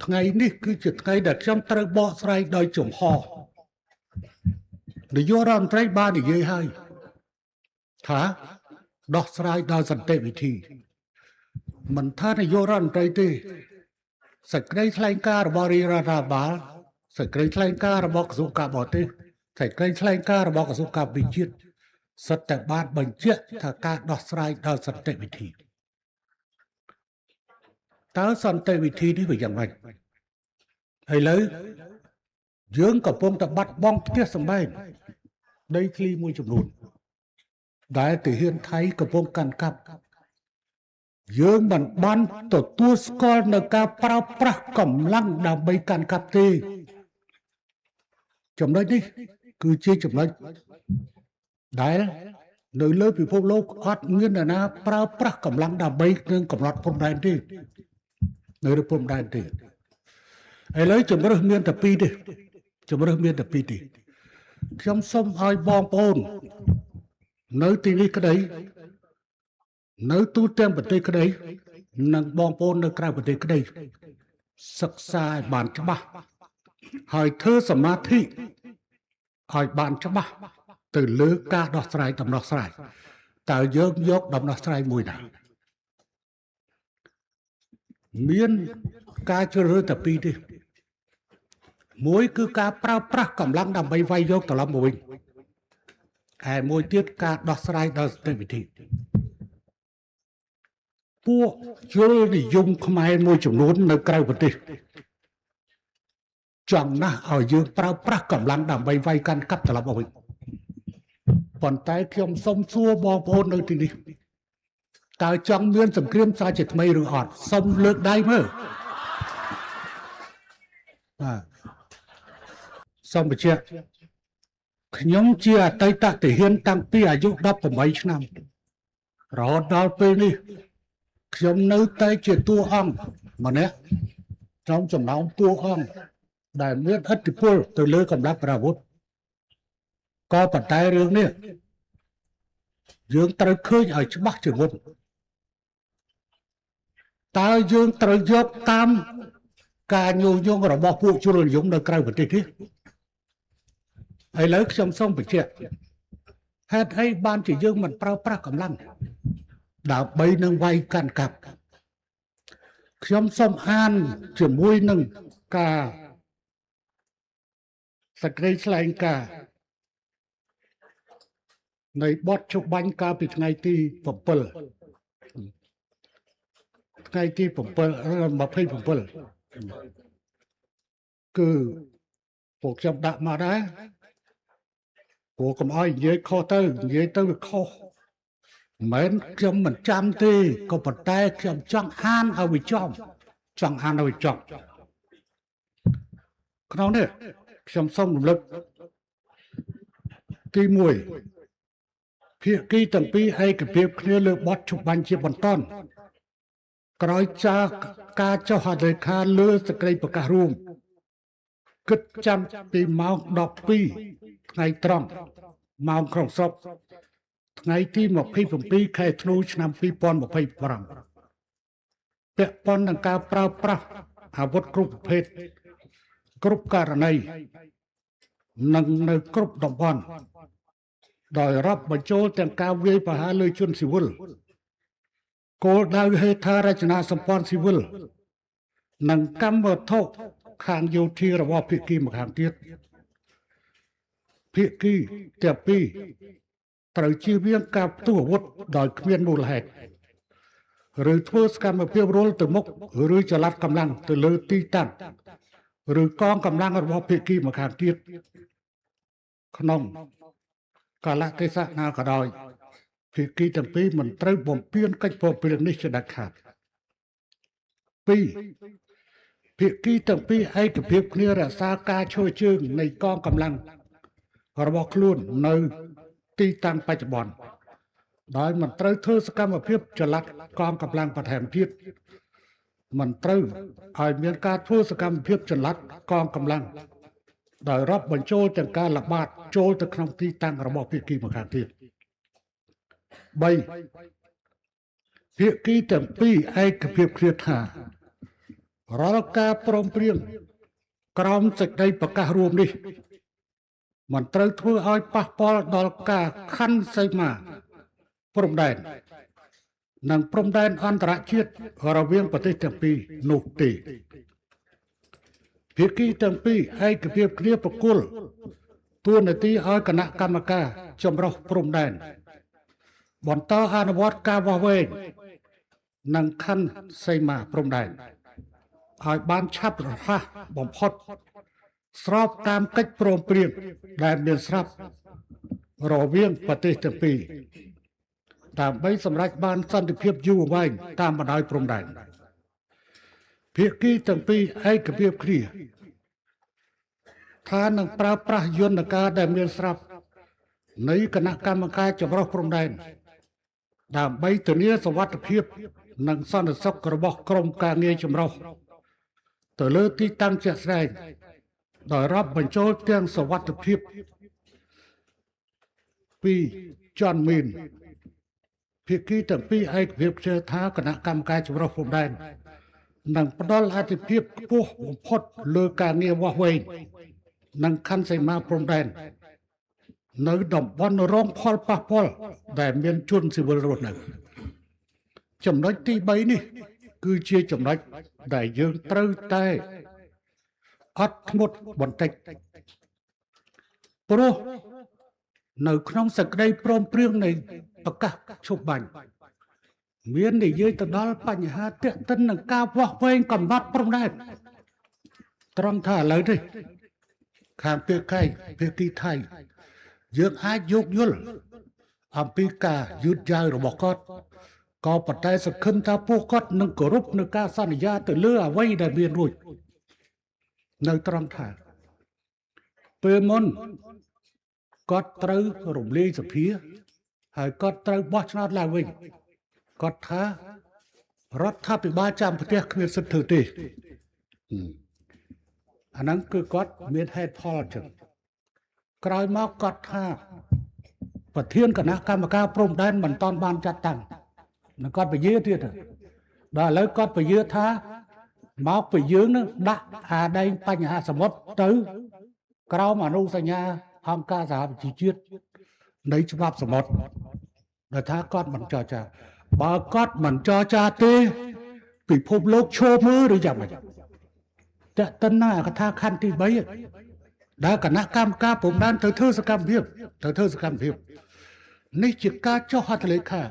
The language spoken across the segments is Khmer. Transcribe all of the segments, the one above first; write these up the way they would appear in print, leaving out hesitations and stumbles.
ថ្ងៃនេះគឺជាថ្ងៃដែលខ្ញុំត្រូវបកស្រាយដោយចំហនាយករដ្ឋមន្ត្រីបាននិយាយហើយថាដោះស្រាយដោយសន្តិវិធីមិនថានាយករដ្ឋមន្ត្រីទេសេចក្តីថ្លែងការណ៍របស់រាជរដ្ឋាភិបាលសេចក្តីថ្លែងការណ៍របស់ក្រសួងការបរទេសសេចក្តីថ្លែងការណ៍របស់ក្រសួងការពារជាតិសុទ្ធតែបានបញ្ជាក់ថាការដោះស្រាយដោយសន្តិវិធីតើសន្តិវិធីនេះវាយ៉ាងម៉េចឥឡូវយើងកំពុងតែបាត់បង់ផ្ទះសម្បែងដីធ្លីមួយចំនួនដែលទាហានថៃកំពុងកាន់កាប់យើងមិនបានទទួលស្គាល់នៅការប្រើប្រាស់កម្លាំងដើម្បីកាន់កាប់ទេចំណុចនេះគឺជាចំណុចដែលនៅលើពិភពលោកអត់មាននរណាប្រើប្រាស់កម្លាំងដើម្បីនឹងកំណត់ព្រំដែនទេនៅលើព្រំដែនទេឥឡូវជំរើសមានតែពីរទេជំរើសមានតែពីរទេខ្ញុំសូមឲ្យបងប្អូននៅទីនេះក្តីនៅទូទាំងប្រទេសក្តីនិងបងប្អូននៅក្រៅប្រទេសក្តីសិក្សាឲ្យបានច្បាស់ហើយធ្វើសមាធិឲ្យបានច្បាស់ទៅលើការដោះស្រាយដំណោះស្រាយតើយើងយកដំណោះស្រាយមួយណាមានការជ្រើសរើសតែពីរទេមួយគឺការប្រើប្រាស់កម្លាំងដើម្បីវាយយកត្រឡប់មកវិញឯមួយទៀតការដោះស្រាយដោយសន្តិវិធីពួកជលនិយមខ្មែរមួយចំនួននៅក្រៅប្រទេសចង់ណាស់ឲ្យយើងប្រើប្រាស់កម្លាំងដើម្បីវាយកាន់កាប់ត្រឡប់មកវិញប៉ុន្តែខ្ញុំសូមសួរបងប្អូននៅទីនេះតើចង់មានសង្គ្រាមសាជាថ្មីឬអត់សូមលើកដៃមើលបាទសូមបញ្ជាក់ខ្ញុំជាអតីតទាហានតាំងពីអាយុ18ឆ្នាំរហូតដល់ពេលនេះខ្ញុំនៅតែជាតួអង្គម្នាក់ក្នុងចំណោមតួអង្គដែលមានឥទ្ធិពលទៅលើកម្លាំងប្រវត្តិក៏ប៉ុន្តែរឿងនេះយើងត្រូវឃើញឲ្យច្បាស់ជាមុនតើយើងត្រូវយកតាមការញុះញង់របស់ពួកជ្រុលនិយមនៅក្រៅប្រទេសទេឥឡូវខ្ញុំសូមបញ្ជាក់ហេតុអីបានជាយើងមិនប្រើប្រាស់កម្លាំងដើម្បីនឹងវាយកាន់កាប់ខ្ញុំសូមអានជាមួយនឹងការសេចក្តីថ្លែងការណ៍នៃបទច្បាញ់កាលពីថ្ងៃទី7ថ្ងៃទី7 27គឺពួកខ្ញុំដាក់មកដែរព្រោះកុំឲ្យនិយាយខុសទៅនិយាយទៅវាខុសមិនខ្ញុំមិនចាំទេក៏ប៉ុន្តែខ្ញុំចង់អានឲ្យវាចំចង់អានឲ្យវាចំក្នុងនេះខ្ញុំសូមរំលឹកទី1ភាគីទាំងពីរឯកភាពគ្នាលើបទច្បាញ់ជាបន្តក្រោយចាកការចុះហត្ថលេខាលើសេចក្តីប្រកាសរួមគិតចាំពីម៉ោង12ថ្ងៃត្រង់ម៉ោងក្នុងស្រុកថ្ងៃទី27ខែធ្នូឆ្នាំ2025ពាក់ព័ន្ធនឹងការប្រើប្រាស់អាវុធគ្រប់ប្រភេទគ្រប់ករណីនិងនៅគ្រប់តំបន់ដោយរាប់បញ្ចូលទាំងការវាយប្រហារលើជនស៊ីវិលគោលដៅហេដ្ឋារចនាសម្ព័ន្ធស៊ីវិលនិងកម្មវត្ថុខាងយោធារបស់ភាគីម្ខាងទៀតភាគីទាំងពីរត្រូវជៀសវាងការផ្ទុះអាវុធដោយគ្មានមូលហេតុឬធ្វើសកម្មភាពរុលទៅមុខឬចល័តកម្លាំងទៅលើទីតាំងឬកងកម្លាំងរបស់ភាគីម្ខាងទៀតក្នុងកាលៈទេសៈណាក៏ដោយភាគីទាំងពីរមិនត្រូវបំពានកិច្ចព្រមព្រៀងនេះជាដាច់ខាត2ភាគីទាំងពីរឯកភាពគ្នារក្សាការឈរជើងនៃកងកម្លាំងរបស់ខ្លួននៅទីតាំងបច្ចុប្បន្នដោយមិនត្រូវធ្វើសកម្មភាពចល័តកងកម្លាំងបន្ថែមទៀតមិនត្រូវឲ្យមានការធ្វើសកម្មភាពចល័តកងកម្លាំងដោយរាប់បញ្ចូលទាំងការល្បាតចូលទៅក្នុងទីតាំងរបស់ភាគីម្ខាងទៀត3ភាគីទាំងពីរឯកភាពគ្នាថា រាល់ការព្រមព្រៀងក្រោមសេចក្តីប្រកាសរួមនេះមិនត្រូវធ្វើឲ្យប៉ះពាល់ដល់ការខណ្ឌសីមាព្រំដែននិងព្រំដែនអន្តរជាតិរវាងប្រទេសទាំងពីរនោះទេភាគីទាំងពីរឯកភាពគ្នាប្រគល់តួនាទីឲ្យគណៈកម្មការចម្រុះព្រំដែនបន្តអនុវត្តការវាស់វែងនិងខណ្ឌសីមាព្រំដែនឲ្យបានឆាប់រហ័សបំផុតស្របតាមកិច្ចព្រមព្រៀងដែលមានស្រាប់រវាងប្រទេសទាំងពីរដើម្បីសម្រេចបានសន្តិភាពយូរអង្វែងតាមបណ្ដោយព្រំដែនភាគីទាំងពីរឯកភាពគ្នាថានឹងប្រើប្រាស់យន្តការដែលមានស្រាប់នៃគណៈកម្មការចម្រុះព្រំដែនដើម្បីធានាសុវត្ថិភាពនិងសន្តិសុខរបស់ក្រុមការងារចម្រុះទៅលើទីតាំងជាក់ស្ដែងដោយរាប់បញ្ចូលទាំងសុវត្ថិភាពពីជនមីនភាគីទាំងពីរឯកភាពគ្នាថាគណៈកម្មការចម្រុះព្រំដែននឹងផ្ដល់អធិភាពខ្ពស់បំផុតលើការងារវាស់វែងនិងខណ្ឌសីមាព្រំដែននៅតំបន់រងផលប៉ះពាល់ដែលមានជនស៊ីវិលរស់នៅចំណុចទី3នេះគឺជាចំណុចដែលយើងត្រូវតែអត់ធ្មត់បន្តិចព្រោះនៅក្នុងសេចក្តីព្រមព្រៀងនៃប្រកាសឈប់បាញ់មាននិយាយទៅដល់បញ្ហាទាក់ទិននឹងការវាស់វែងកំណត់ព្រំដែនត្រង់ថាឥឡូវនេះខាងភាគីថៃយើងអាចយោគយល់អំពីការយឺតយ៉ាវរបស់គាត់ក៏ប៉ុន្តែសង្ឃឹមថាពួកគាត់នឹងគោរពនៅការសន្យាទៅលើអ្វីដែលមានរួចនៅត្រង់ថាពេលមុនគាត់ត្រូវរំលាយសភាហើយគាត់ត្រូវបោះឆ្នោតឡើងវិញគាត់ថារដ្ឋាភិបាលចាំប្រទេសគ្មានសិទ្ធិធ្វើទេអាហ្នឹងគឺគាត់មានហេតុផលអញ្ចឹងក្រោយមកគាត់ថាប្រធានគណៈកម្មការព្រំដែនមិនតាន់បានចាត់តាំងនឹងគាត់ពយាទៀតដល់ឥឡូវគាត់ពយាថាមកពីយើងនឹងដាក់អាដែងបញ្ហាសមុទ្រទៅក្រោមអនុសញ្ញាអង្គការសហប្រជាជាតិនៃច្បាប់សមុទ្រដែលថាគាត់មិនចរចាបើគាត់មិនចរចាទេពិភពលោកឈរមើលឬយ៉ាងម៉េចតេតិនណាកថាខណ្ឌទី3ដែលគណៈកម្មការព្រំដែនត្រូវធ្វើសកម្មភាពនេះជាការចុះហត្ថលេខា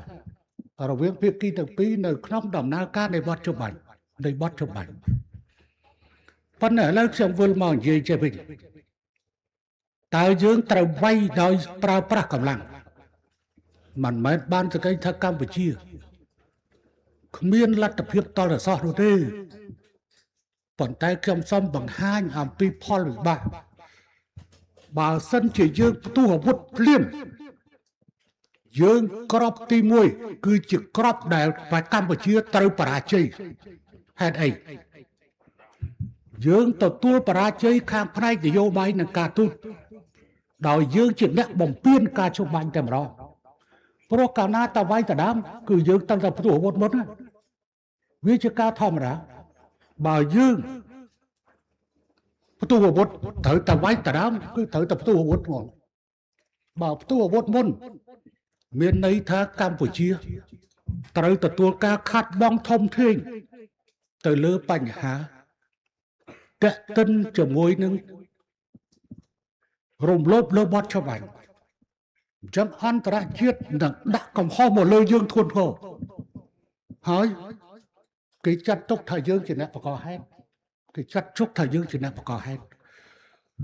រវាងភាគីទាំងពីរនៅក្នុងដំណើរការនៃបទច្បាញ់ប៉ុន្តែឥឡូវខ្ញុំវិលមកនិយាយចេះវិញតើយើងត្រូវវាយដោយប្រើប្រាស់កម្លាំងមិនមែនបានសក្តិថាកម្ពុជាគ្មានលទ្ធភាពតលសោះនោះទេប៉ុន្តែខ្ញុំសូមបង្ហាញអំពីផលវិបាកបើសិនជាយើងផ្ទុះអាវុធភ្លាមយើងក្របទី1គឺជាក្របដែលកម្ពុជាត្រូវបរាជ័យហេតុអីយើងទទួលបរាជ័យខាងផ្នែកនយោបាយនិងការទូតដោយយើងជាអ្នកបំពេញការជប់បាញ់តែម្ដងព្រោះកាលណាតវាយតដើមគឺយើងតាំងតែផ្ទុះអាវុធមុនណាវាជាការធម្មតាបើយើងផ្ទុះអាវុធត្រូវតវាយតដើមគឺត្រូវតែផ្ទុះអាវុធហ្មងបើផ្ទុះអាវុធមុនមានន័យថាកម្ពុជាត្រូវទទួលការខាត់បងធំធេងទៅលើបញ្ហាទាក់ទិនជាមួយនឹងរំលោភលើបទច្បាប់អញ្ចឹងអន្តរជាតិនឹងដាក់កំហុសមកលើយើងធ្ងន់ធ្ងរហើយគេចាត់ទុកថាយើងជាអ្នកបង្កហេតុគេចាត់ទុកថាយើងជាអ្នកបង្កហេតុ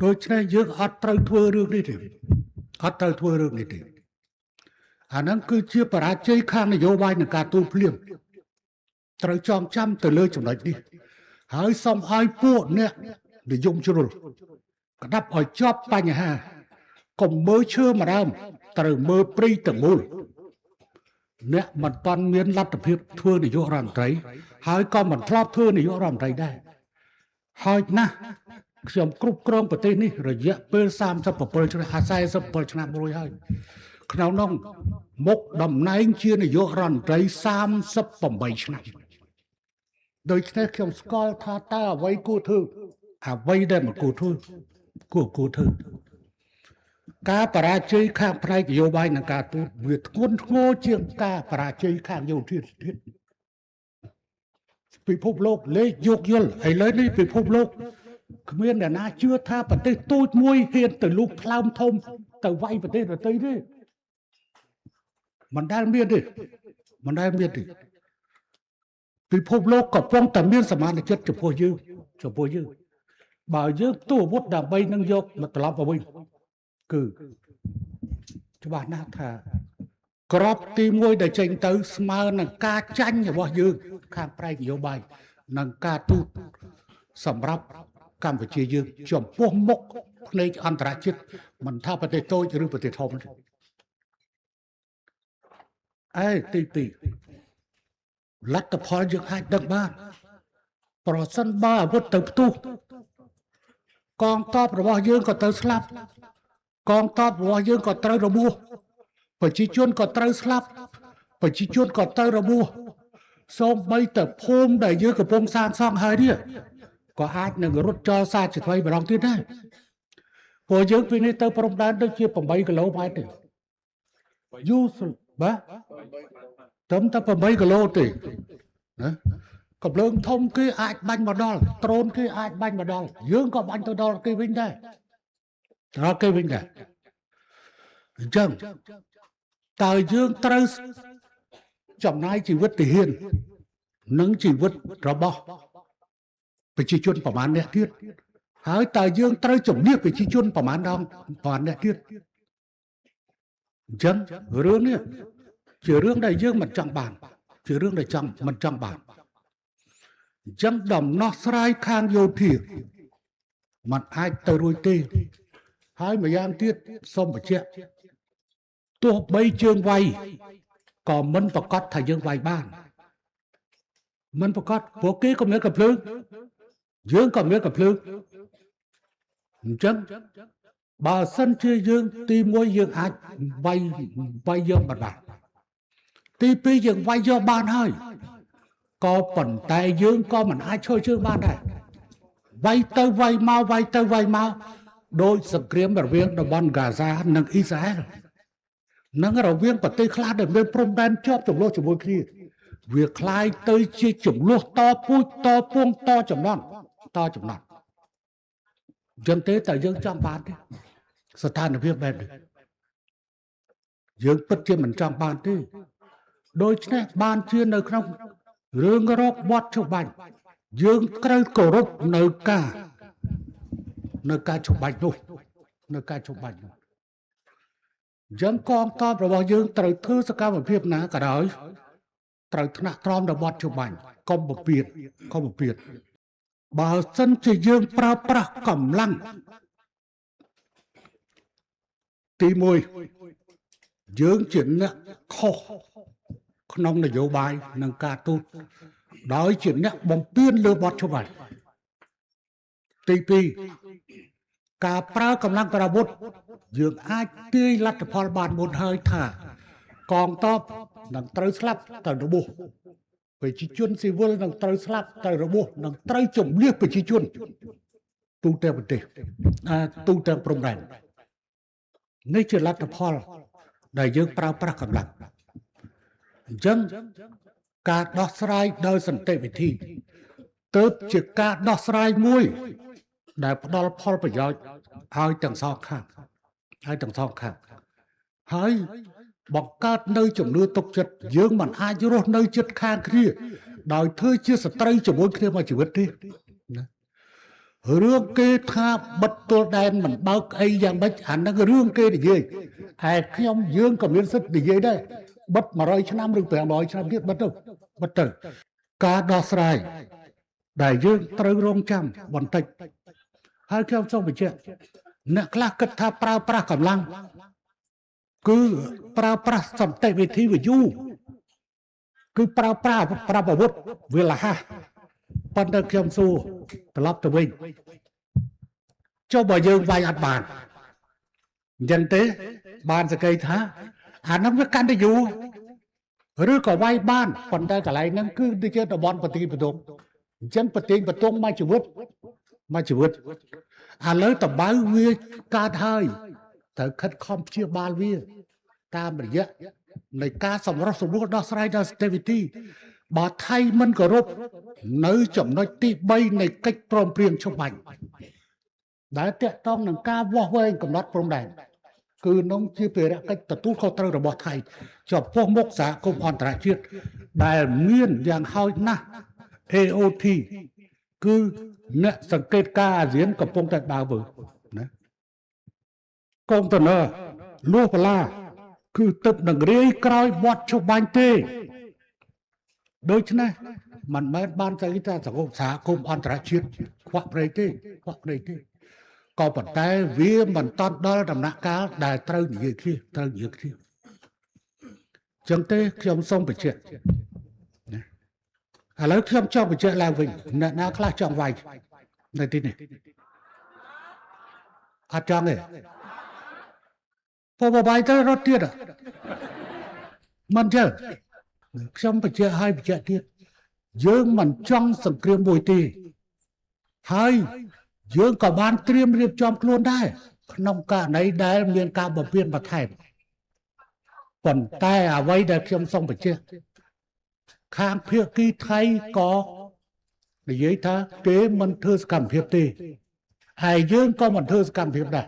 ដូច្នេះយើងអត់ត្រូវធ្វើរឿងនេះទេអាហ្នឹងគឺជាបរាជ័យខាងនយោបាយនិងការទូតភ្លាមត្រូវចងចាំទៅលើចំណុចនេះហើយសូមឲ្យពួកអ្នកនិយមជ្រុលក្តាប់ឲ្យជាប់បញ្ហាកុំមើលឈើម្ដើមត្រូវមើលព្រៃទាំងមូលអ្នកមិនតាន់មានលទ្ធភាពធ្វើនាយករដ្ឋមន្ត្រីហើយក៏មិនធ្លាប់ធ្វើនាយករដ្ឋមន្ត្រីដែរហើយណាស់ខ្ញុំគ្រប់គ្រងប្រទេសនេះរយៈពេល37ឆ្នាំ47ឆ្នាំរួចហើយក្នុងនោះមុខតំណែងជានាយករដ្ឋមន្ត្រី38ឆ្នាំ ដូច្នេះខ្ញុំស្គាល់ថាតើអ្វីគួរធ្វើអ្វីដែលមិនគួរធ្វើគួរធ្វើការបរាជ័យខាងផ្នែកនយោបាយនិងការទូតវាធ្ងន់ធ្ងរជាងការបរាជ័យខាងយោធាទៀតពិភពលោកលេខយោគយល់ឥឡូវនេះពិភពលោកគ្មានអ្នកណាជឿថាប្រទេសទូចមួយហ៊ានទៅលូកថ្លើមធំទៅវាយប្រទេសដទៃទេមិនដែលមានទេមិនដែលមានទេពិភពលោកកំពុងតែមានសមានចិត្តចំពោះយើងបើយើងទូអាវុធដើម្បីនឹងយកមកត្រឡប់មកវិញគឺច្បាស់ណាស់ថាក្របទី1ដែលចេញទៅស្មើនឹងការចាញ់របស់យើងខាងផ្នែកនយោបាយនិងការទូតសម្រាប់កម្ពុជាយើងចំពោះមុខភ្នែកអន្តរជាតិមិនថាប្រទេសតូចឬប្រទេសធំទេឯទី2លទ្ធផលយើងអាចដឹងបានប្រសិនបើអាវុធទៅផ្ទុះកងទ័ពរបស់យើងក៏ទៅស្លាប់កងទ័ពរបស់យើងក៏ត្រូវរបួសប្រជាជនក៏ត្រូវស្លាប់ប្រជាជនក៏ត្រូវរបួសសូម្បីតែភូមិដែលយើងកំពុងសាងសង់ហើយនេះក៏អាចនឹងរត់ចោលសាជាថ្មីម្ដងទៀតដែរព្រោះយើងពីនេះទៅព្រំដែនដូចជា8គីឡូម៉ែត្រទេយូរបាទត្រឹមតែ8គីឡូទេណាកំលើងធំគេអាចបាញ់មកដល់ដ្រូនគេអាចបាញ់មកដល់យើងក៏បាញ់ទៅដល់គេវិញដែរដល់គេវិញដែរអញ្ចឹងតើយើងត្រូវចំណាយជីវិតទាហាននិងជីវិតរបស់ប្រជាជនប្រមាណអ្នកទៀតហើយតើយើងត្រូវជំនះប្រជាជនប្រមាណដងប្រមាណអ្នកទៀតអញ្ចឹងរឿងនេះជារឿងដែលយើងមិនចង់បានជារឿងដែលចង់មិនចង់បានអញ្ចឹងដំណោះស្រាយខាងយោធាมันអាចទៅរួចទេហើយម្យ៉ាងទៀតសូមបញ្ជាក់ទោះបីជើងវាយក៏មិនប្រកាសថាយើងវាយបានមិនប្រកាសព្រោះគេក៏មានកំភ្លើងយើងក៏មានកំភ្លើងអញ្ចឹងបើសិនជាយើងទី1យើងអាចវាយយើងមិនបានទី2យើងវាយយកបានហើយក៏ប៉ុន្តែយើងក៏មិនអាចឈរជើងបានដែរវាយទៅវាយមកវាយទៅវាយមកដោយសង្គ្រាមរវាងតំបន់ហ្គាហ្សានិងអ៊ីស្រាអែលនិងរវាងប្រទេសខ្លះដែលមានព្រំដែនជាប់ចំនួនជាមួយគ្នាវាคล้ายទៅជាចំនួនតពូជតពងតចំណន់តចំណន់អញ្ចឹងទេតើយើងចង់បានទេស្ថានភាពបែបនេះយើងពិតជាមិនចង់បានទេដូច្នេះបានជានៅក្នុងរឿងរកបត់ច្បាច់យើងត្រូវគោរពនៅការច្បាច់នោះនៅការច្បាច់នោះអញ្ចឹងកងទ័ពរបស់យើងត្រូវធ្វើសកម្មភាពណាក៏ដោយត្រូវថ្នាក់ក្រោមរបត់ច្បាច់កុំបំពេញកុំបំពេញបើសិនជាយើងប្រើប្រាស់កម្លាំងទី1យើងជាអ្នកខុសក្នុងនយោបាយនិងការទូតដោយជាអ្នកបំពេញលើបទច្បាប់ទី2ការប្រើកម្លាំងប្រវត្តិយើងអាចទាយលទ្ធផលបានមុនហើយថាកងទ័ពនឹងត្រូវស្លាប់ត្រូវរបួសប្រជាជនស៊ីវិលនឹងត្រូវស្លាប់ត្រូវរបួសនឹងត្រូវជំនះប្រជាជនទូទាំងប្រទេសទូទាំងព្រំដែននេះជាលទ្ធផលដែលយើងប្រើប្រាស់កម្លាំងអញ្ចឹងការដោះស្រាយដោយសន្តិវិធីទើបជាការដោះស្រាយមួយដែលផ្ដល់ផលប្រយោជន៍ឲ្យទាំងសងខាងឲ្យទាំងសងខាងហើយបង្កើតនៅជំនឿទុកចិត្តយើងមិនអាចរស់នៅជិតខាងគ្នាដោយធ្វើជាសត្រូវជាមួយគ្នាមួយជីវិតទេណារឿងគេថាបិទទល់ដែនមិនបើកអីយ៉ាងម៉េចអានឹងរឿងគេនិយាយហើយខ្ញុំយើងក៏មានសិទ្ធិនិយាយដែរបិទ100ឆ្នាំឬ500ឆ្នាំទៀតបិទទៅការដោះស្រាយដែលយើងត្រូវរងចាំបន្តិចហើយខ្ញុំសូមបញ្ជាក់អ្នកខ្លះគិតថាប្រើប្រាស់កម្លាំងគឺប្រើប្រាស់សន្តិវិធីវាយូរគឺប្រើប្រាស់ប្រាប់អាវុធវាលះប៉ុន្តែខ្ញុំសួរត្រឡប់ទៅវិញចុះបើយើងវាយអត់បានអញ្ចឹងទេបានសក្តិថាអានោះវាកាន់តែយូរឬក៏វាយបានប៉ុន្តែកន្លែងហ្នឹងគឺជាតំបន់ប្រទីប្រទុំ អញ្ចឹងប្រទៀងប្រទងមួយជីវិតមួយជីវិតឥឡូវតបៅវាកើតហើយត្រូវខិតខំព្យាបាលវាតាមរយៈនៃការសម្រុះសម្រួលដោះស្រាយដល់សន្តិវិធីបើថៃមិនគោរពនៅចំណុចទី3នៃកិច្ចព្រមព្រៀងឈប់បាញ់ដែលតាក់ទងនឹងការវាស់វែងកំណត់ព្រំដែនគឺនឹងជាភារកិច្ចទទួលខុសត្រូវរបស់ថៃចំពោះមុខសហគមន៍អន្តរជាតិដែលមានយ៉ាងហោចណាស់ AOT គឺអ្នកសង្កេតការអាស៊ានកំពុងតែដើរវើណាកុងតឺន័រលួសបលាគឺទឹកនឹងរាយក្រោយបត់ឈប់បាញ់ទេដូច្នេះមិនមែនបានស្អីថាសហគមន៍អន្តរជាតិខ្វះព្រៃទេខ្វះព្រៃទេក៏ប៉ុន្តែវាមិនតន់ដល់ដំណាក់កាលដែលត្រូវនិយាយគ្នាត្រូវនិយាយគ្នាចឹងទេខ្ញុំសូមបញ្ជាក់ណាឥឡូវខ្ញុំចង់បញ្ជាក់ឡើងវិញអ្នកណាខ្លះចង់វាយនៅទីនេះអត់ចង់ទេពបាយទៅរត់ទៀតមិនចឹងខ្ញុំបញ្ជាក់ឲ្យបញ្ជាក់ទៀតយើងមិនចង់សង្គ្រាមមួយទេហើយយើងក៏បានត្រៀមរៀបចំខ្លួនដែរក្នុងករណីដែលមានការបំពេញបន្ថែមប៉ុន្តែអ្វីដែលខ្ញុំសូមបញ្ជាក់ខាងភាគីថៃក៏និយាយថាគេមិនធ្វើសកម្មភាពទេហើយយើងក៏មិនធ្វើសកម្មភាពដែរ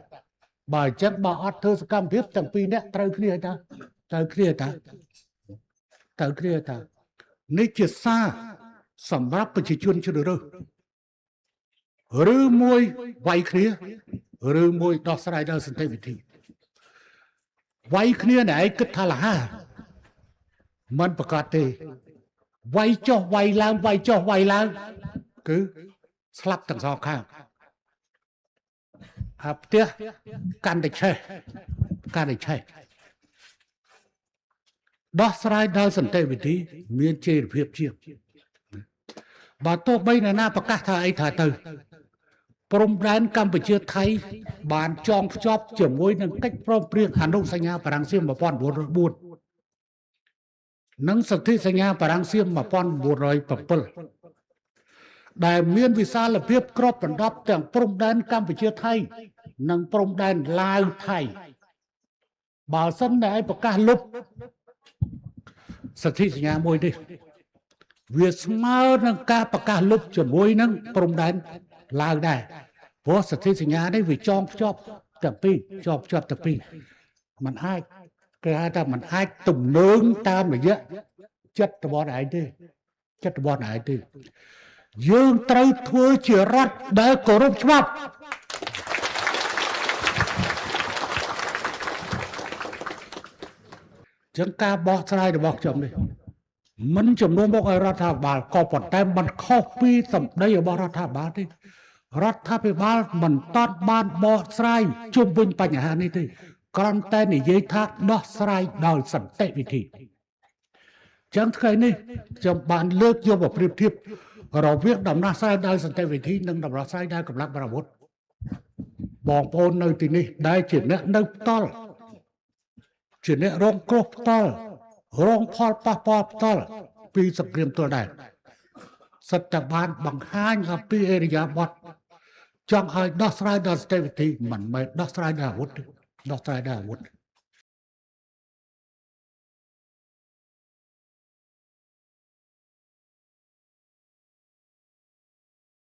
បើអញ្ចឹងបើអត់ធ្វើសកម្មភាពទាំងពីរនាក់ត្រូវគ្នាតាត្រូវគ្នាតាត្រូវគ្នាតានេះជាសារសម្រាប់ប្រជាជនជ្រើសរើសឬមួយវាយគ្នាឬមួយដោះស្រាយដោយសន្តិវិធីវាយគ្នាណែឯងគិតថាលហាមិនប្រកាសទេវាយចុះវាយឡើងវាយចុះវាយឡើងគឺស្លាប់ទាំងសងខាងអាផ្ទះកាន់តែឆេះកាន់តែឆេះដោះស្រាយដោយសន្តិវិធីមានជ័យភាពជាងបើទោះបីអ្នកណាប្រកាសថាអីថាទៅព្រំដែនកម្ពុជាថៃបានចងភ្ជាប់ជាមួយនឹងកិច្ចព្រមព្រៀងអនុសញ្ញាបារាំងសៀម1904និងសន្ធិសញ្ញាបារាំងសៀម1907ដែលមានវិសាលភាពគ្របដណ្ដប់ទាំងព្រំដែនកម្ពុជាថៃនិងព្រំដែនឡាវថៃបើសិនតែឲ្យប្រកាសលុបសន្ធិសញ្ញាមួយនេះវាស្មើនឹងការប្រកាសលុបជាមួយនឹងព្រំដែនឡាវដែរព្រោះសន្ធិសញ្ញានេះវាចងភ្ជាប់ទាំងពីរចងភ្ជាប់ទាំងពីរมันអាចគេហៅថាมันអាចទំនើងតាមរយៈចិត្តរបស់ឯងទេចិត្តរបស់ឯងទេយើងត្រូវធ្វើជារដ្ឋដែលគោរពច្បាប់ចឹងការបកស្រាយរបស់ខ្ញុំនេះមិនជំនួសមកឲ្យរដ្ឋាភិបាលក៏ប៉ុន្តែมันខុសពីសម្ដីរបស់រដ្ឋាភិបាលទេរដ្ឋាភិបាលមិនតន់បានបកស្រាយជុំវិញបញ្ហានេះទេគ្រាន់តែនិយាយថាដោះស្រាយដោយសន្តិវិធីចឹងថ្ងៃនេះខ្ញុំបានលើកយកមកប្រៀបធៀបរវាងដំណោះស្រាយដោយសន្តិវិធីនិងដំណោះស្រាយដោយកម្លាំងប្រវត្តិបងប្អូននៅទីនេះដែលជាអ្នកនៅផ្ទាល់ជាអ្នករងគ្រោះផ្ទាល់រងផលប៉ះពាល់ផ្ទាល់ពីសង្គ្រាមទល់ដែរសិតតែបានបង្ហាញអំពីអរិយាបថចង់ឲ្យដោះស្រាយដោយសន្តិវិធីមិនមែនដោះស្រាយដោយអាវុធទេដោះស្រាយដោយអាវុធ